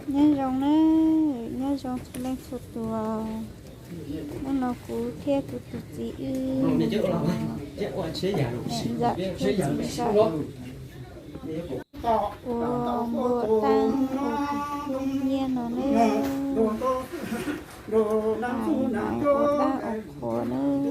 Nyob zoo nawb, nyob zoo txhua leej txhua tus. Hnub no kuv thiab kuv tus txiv wb mus ntxam thiab txiv zam ua npua tag ua nyiaj no nawb. Ua dab ua qhua nawb.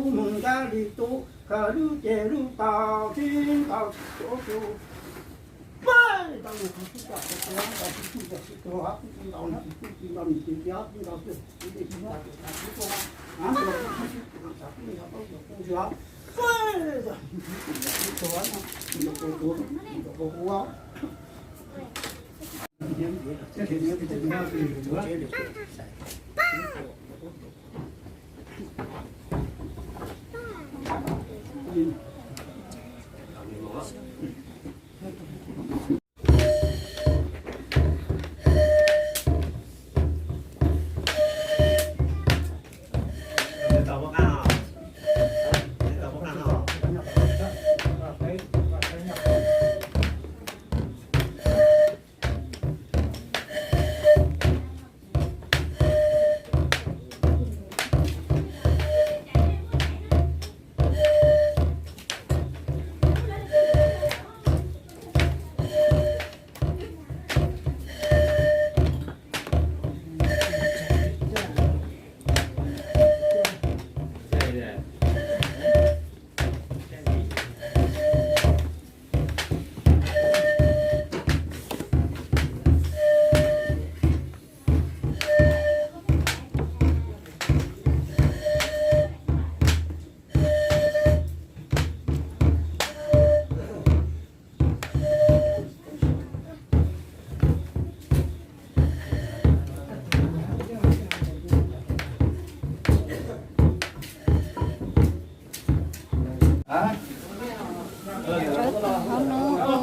Rau tom hauv no ua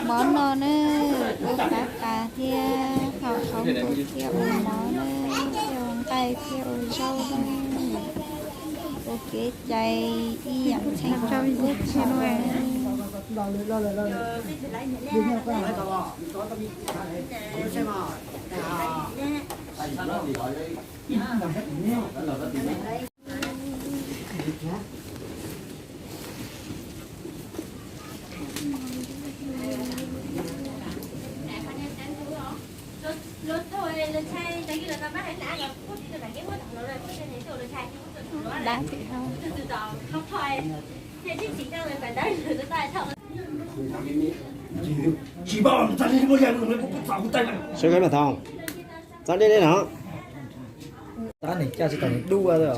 mov no na, ua fav pas thiab hau qhov npua thiab ua mov na, thiab ua nqaij thiab ua zaub na, ua kev cai ib yam txheej rau ib txhis na. Dab tsi hau. Sawv kev mas thaum txav dej dej no. Tab niam caj tsis tau nws dua. Tau na,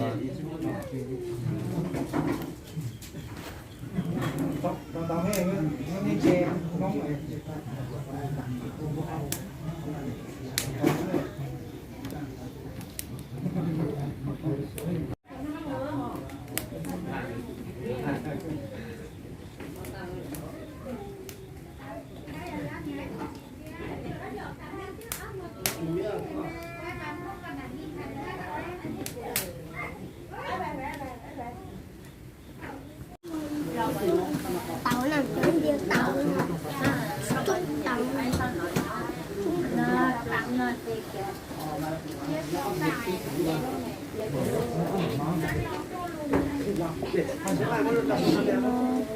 tau na, tau na.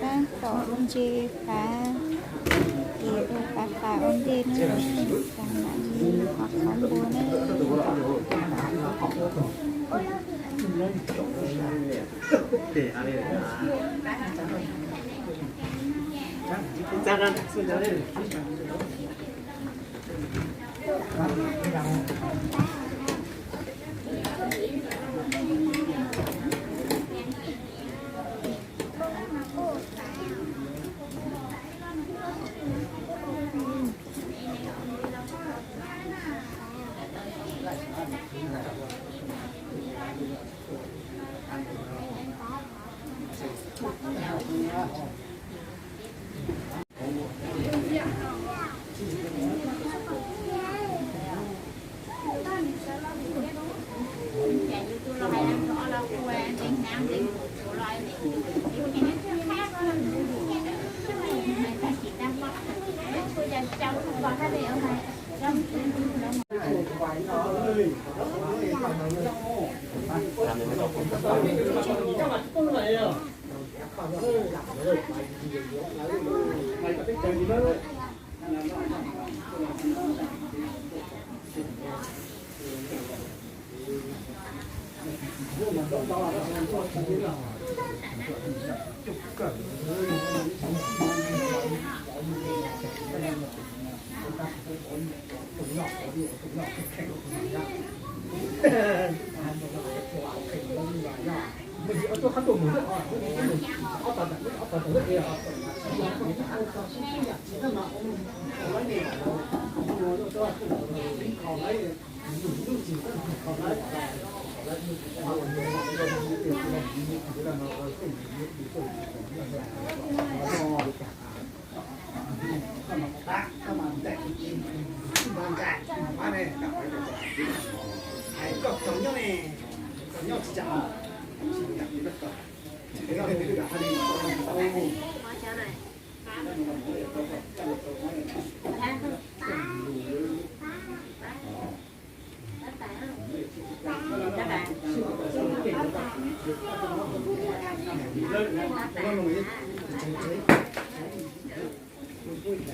Tab tom ntse fav, ces ua fav pas ua ntej na, tas mam li qhov qhov npua na.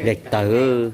Dej tawg.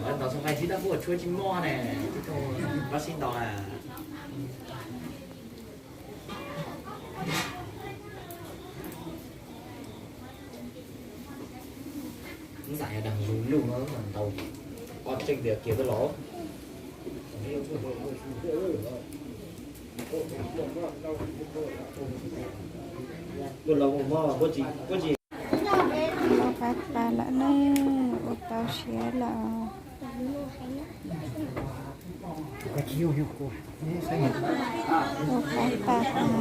Lawv ntaus xoo nqaij ntsib no mas tshuav tsis muaj ne, pab sib ntaus na. Ntxam yog dag lug lug no mas ntaus ob tseej tias kiag twb los. Ua qab tas lawm ne, ua tau siav lawm. Ua qab tas tas, ua qab tas tas, ua qab tas tas.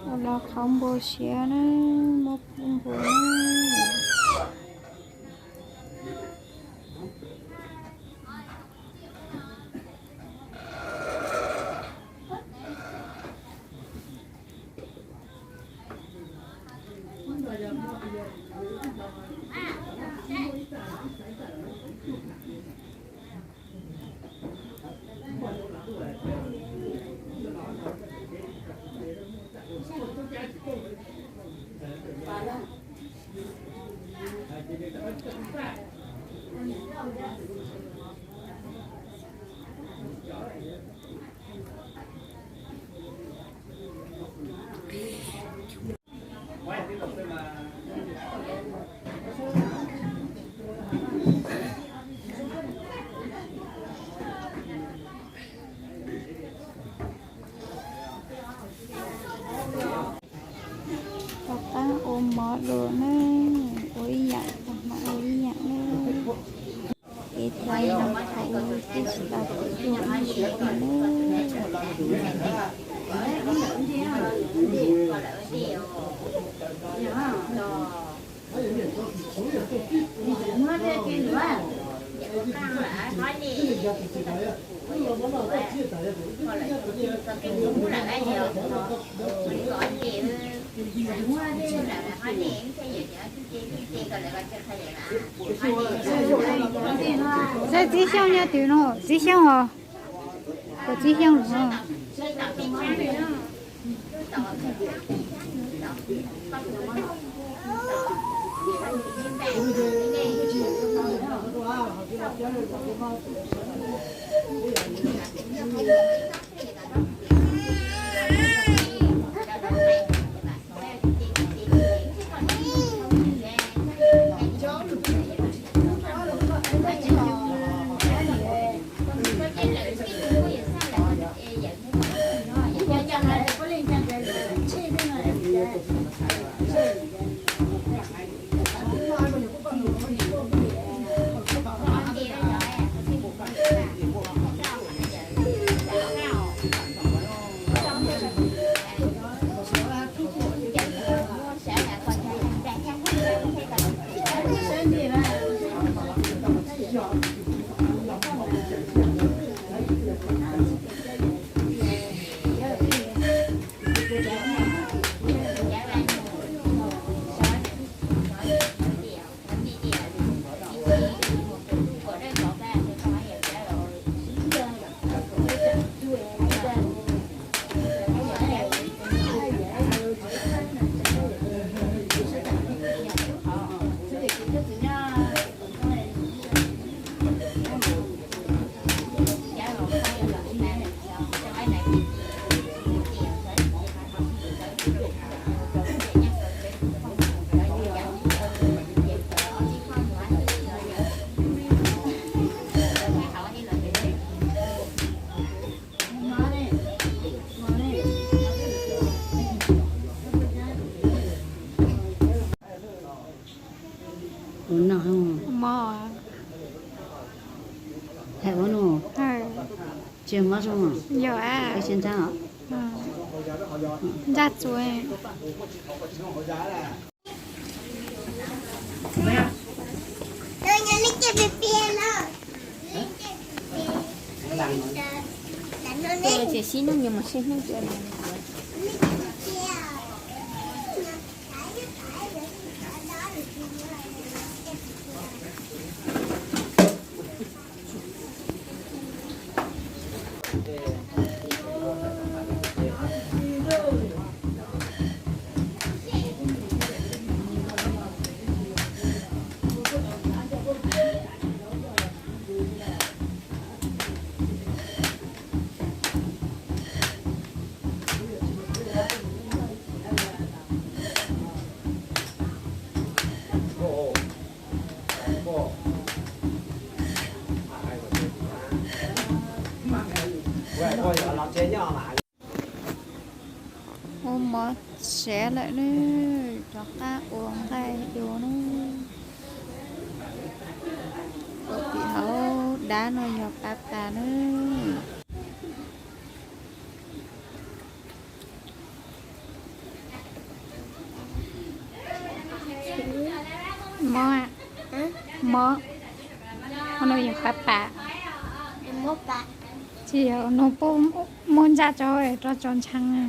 Ua los qhov npua siav na, muab pub npua na. Rov qab ua mov dua na, ua ib yam, ua ib yam na. Ib thaj no qhov ua twb tsis tau pom dua ib zaug li na. Saib txiv xyoob nyob twg no, txiv xyoob os, koj txiv xyoob los. Ua no, hais ua no, tsis mob zoo, yog a, ntsaj txuv. Ua mov siav lawm nawb, rov qab ua nqaij dua nawb. Ua tim hauv dab no yog pab tas nawb. Mob, mob, no yog pab tas. Tsis yog, no puab muab ntsaj tso, rov tso ntshee.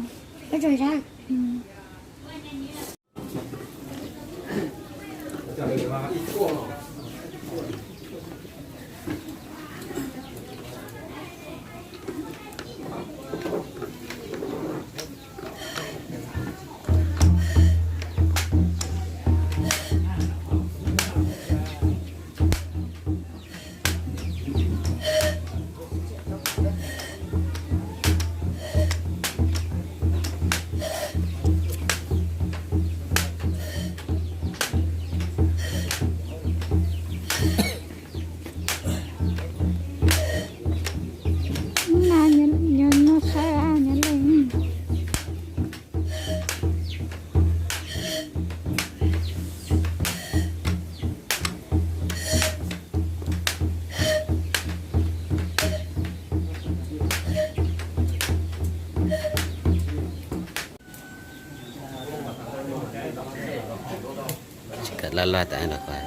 Laj laj tas los koj,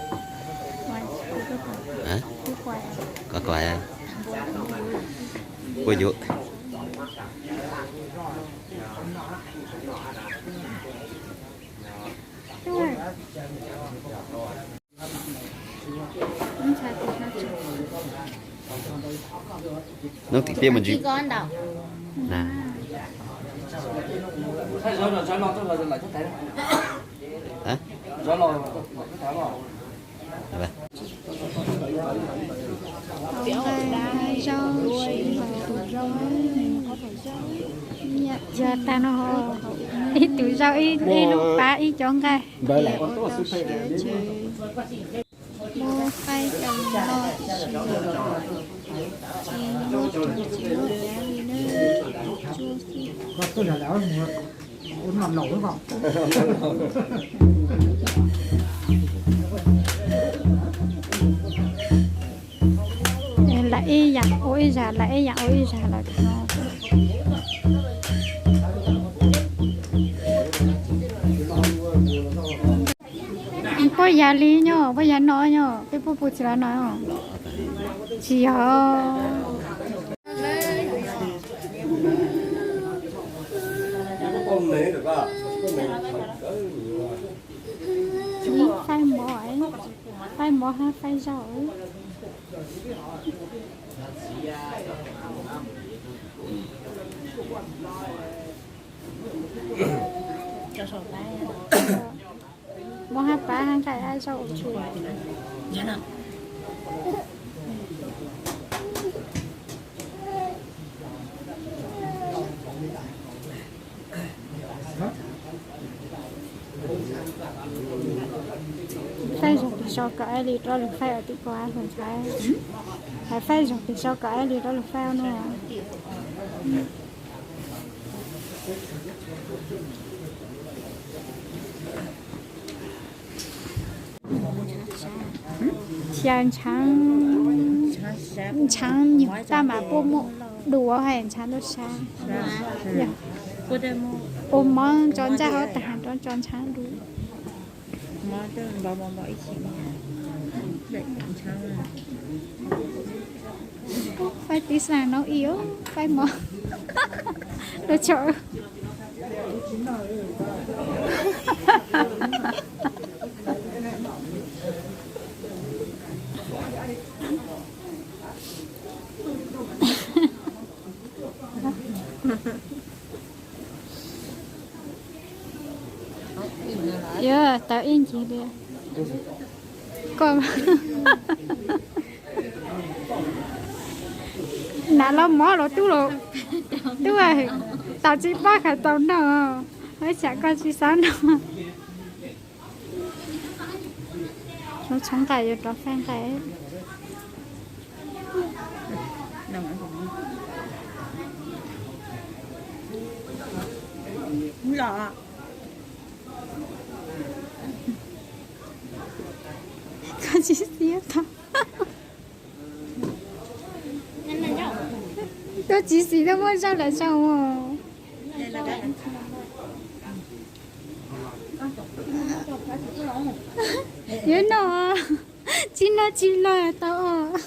koj koj, puab yuav. Nub tim tiaj mus ntsis. Nqaij zaub, siv tus zaub, yog tag no ib tus zaub, ib lub pab, ib cov nqaij, ua tau siav ces muab faib coj los noj tiam sis tsis muaj tus tsis muaj dav li na, tsuag xwb. Lam ib yam ua ib zag, lam ib yam ua ib zag lawm no. Puab yog li nyob, puab yog no nyob, peb puab pum tsis los no. Tsis yog. Faib mov, faib mov hab faib zaub. Mov hab pab hab nqaij hab zaub ua tsi. Faib zog pem so kom ib li rov lug faib tim ko hab ntxhais. Hais faib zog pem so kom ib li rov lug faib no. Xyaw ntshaav, ntshaav nyuag tab mas puab muab du hais ntshaav ntuj sab. Ua mov tso ntsaj hauv tag rov tso ntshaav du. Faib tib xaam no ib faib mov. Lub tshauv. Yog tau ib ncig li. Koj nam los mov los tub los tub, tau tsis paub qhov tau noj, ua cas koj tsis xav noj. Lub tshoob nqaij yuav rov faib nqaij. Koj tsis xis tau. Koj tsis xis tau muab zaub lawm sau. Yuav noj, tsis noj tsis los tau os.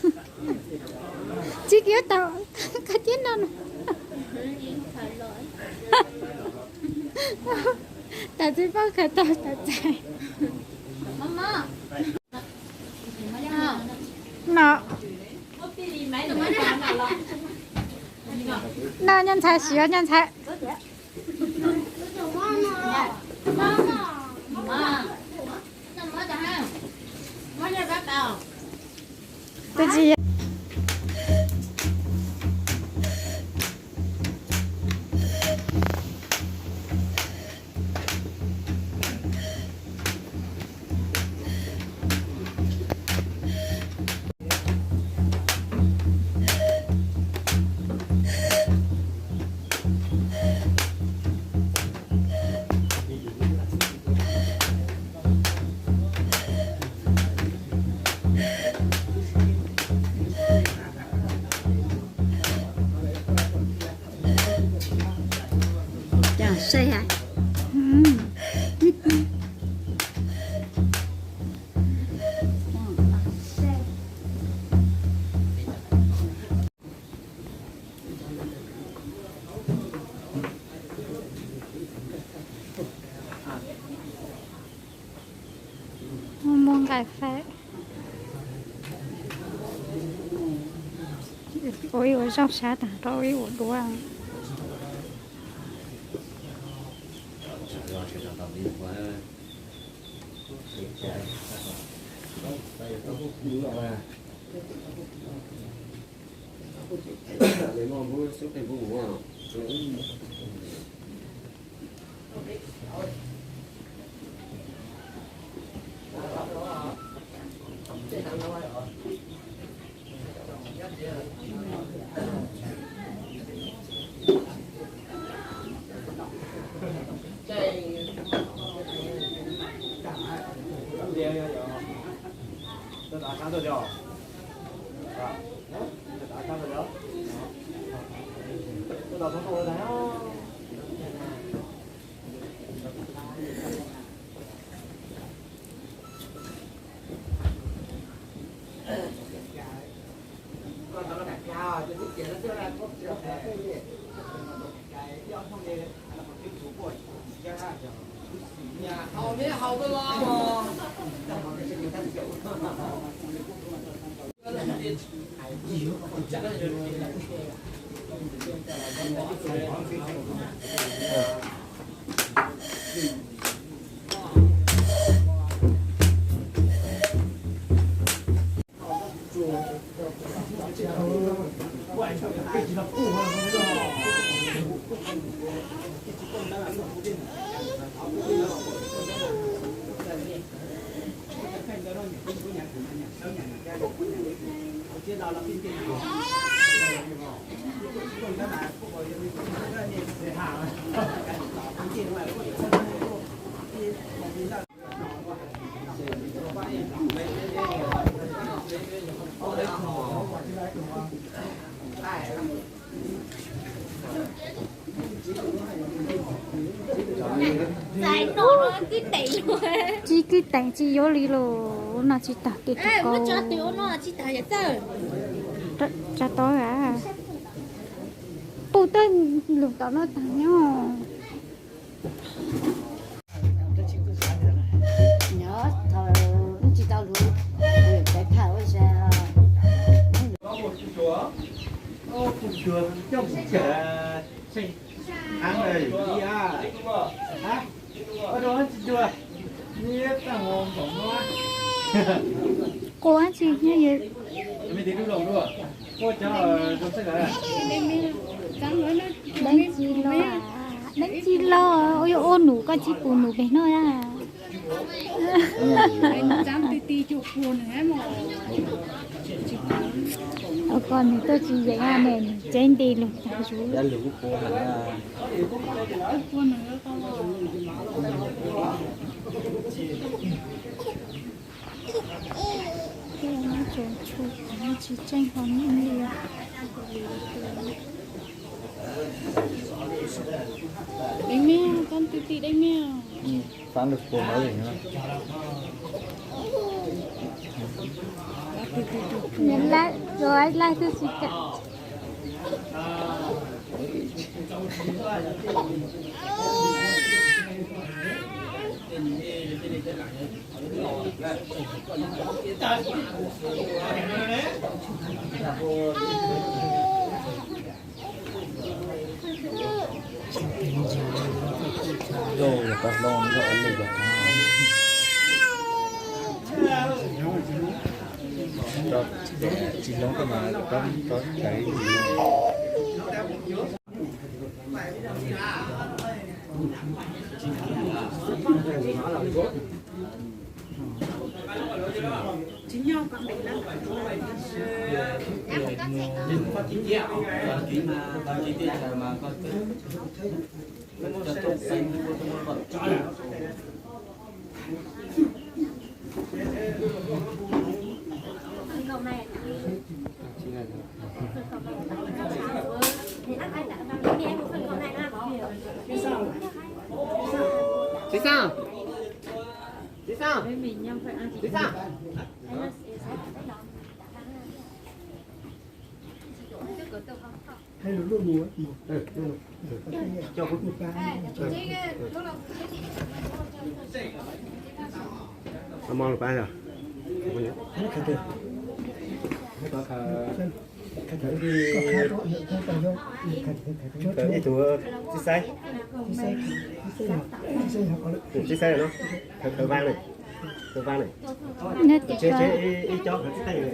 Tsis yuav tau, koj thiaj noj no. Tam tsis paub khaws tau tam txais. No, no nyob ntxhais, siav nyob ntxhais. Twb tsis Coj saib ha. Ua ib ua zaub sab tas rau ib ua duav. Tsis kib teem tsis yuav li los no tsis tag kev tsis kau. Tsa tod a. Puj teb lug tom no tag nyob. Nyob thaum wb tsis tau luv, peb tham ua zag. Quaj tsi nyob yog. Deev tsi los, deev tsi los, ua yuav ua num koj tsis pum num pem no na. Ua koj nws tuaj tsis yeem ne, nws tseeb nti lug tas zuv. Tsis tseeb ho li. Deev miaj, koj tus tij deev miaj. Nws laij twb tsis kam. Tsis hlub koj mas rov rov txais. Txiv xeeb, txiv xeeb, txiv xeeb. Ib tug txiv xaib, txiv xaib no, khaws, khaws vab na, khaws vab na. Tsev, tsev ib co khaws txiv xaib na.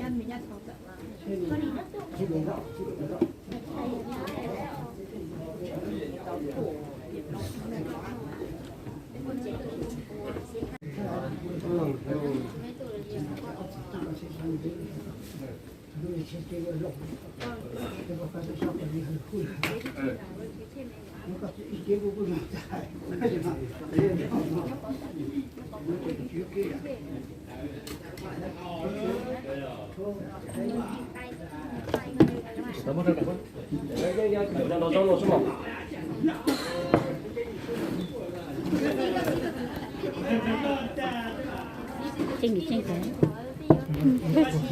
Tseeb,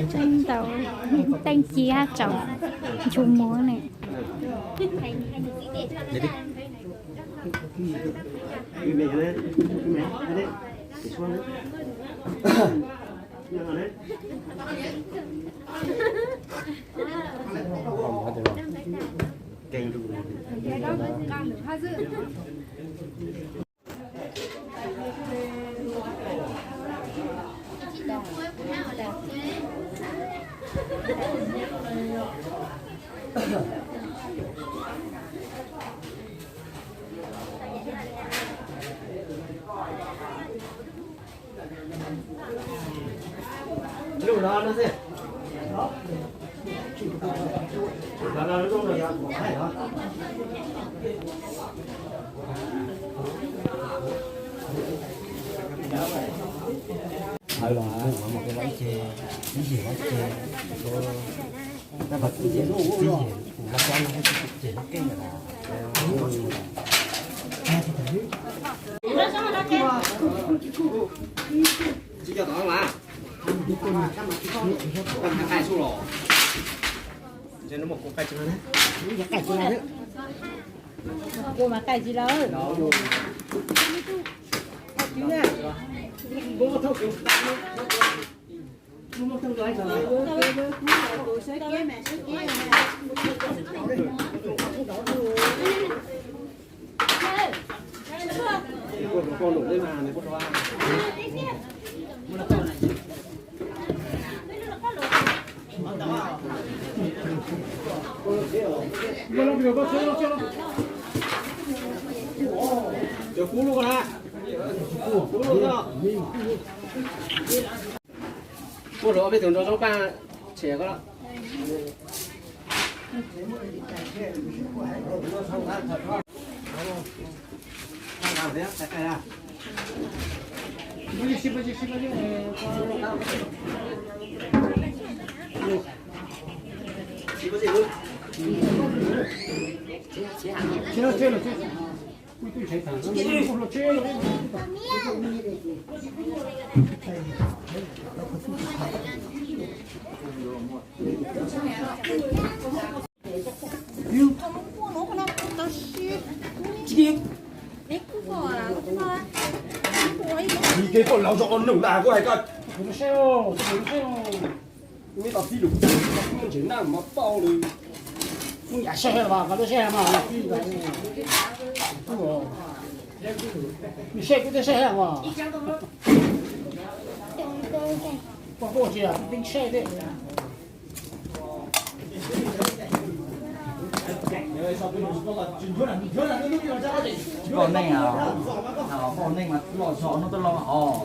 tseeb ntau, teej ci hab tsaus, ntshua muag ne. Hawv los mus ua ib ce, ib yim ib ce, tab sis tib yim, kuv laj xyab no ces lub keej lawm. Tsis cov tod mas, koj mas qaij tsis los, ntshe hnub mas kuv qaij tsis los, kuv mas qaij tsis los. Cov kub lub ko na. Kub lub ko. Muaj hluas ob peb tug nrog Zoob Paj tshem koj. Ib kev poj laus zov num na, kuv hais koj, kuv saib, kuv saib, kuv tau tib lus, kuv ntseeg naj mov tau li. Kuv yam saib mas, koj lub saib mas, kuv saib kuv twb saib mas. Koj koj tsis yog kuv twb saib thiab. Poj neej, poj neej mas loj zog no twb loj os.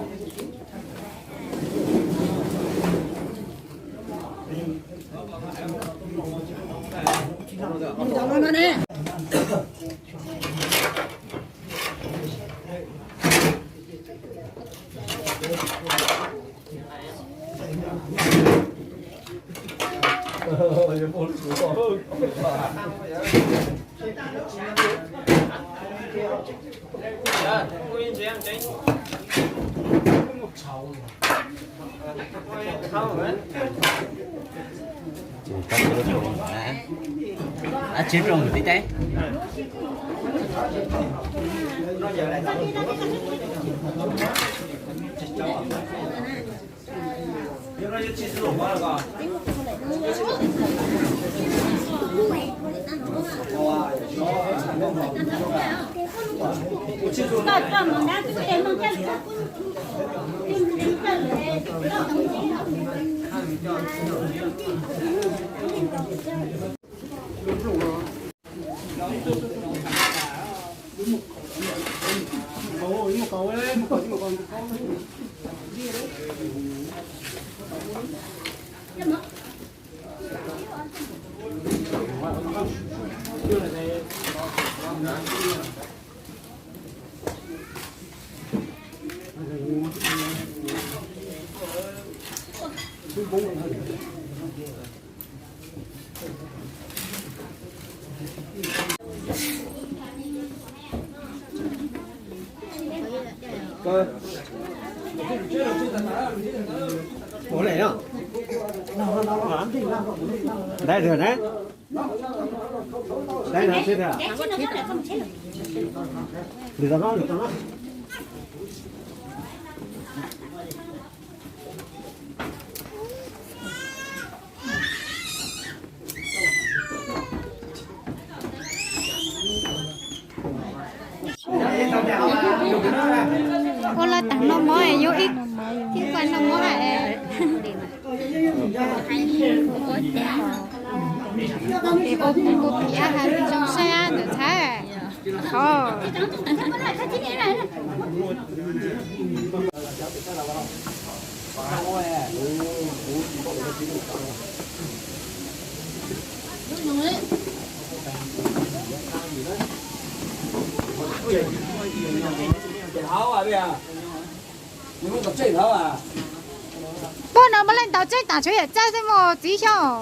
Ces koj tus lub rau, ab tsi rau ntawm tib teb. Ua le no. Dai rau na. Dai rau sib tiag. Lwm zaus no, lwm zaus no. Ua lawv teem noj mov es yuav ib, ib koj noj mov hais. Es ua pug ua piav hais zoo saib ntawm txhab. Qhov Pog no mas leej ntaus tseeb tas tshuav yam txawj xwb mog txiv xyoo.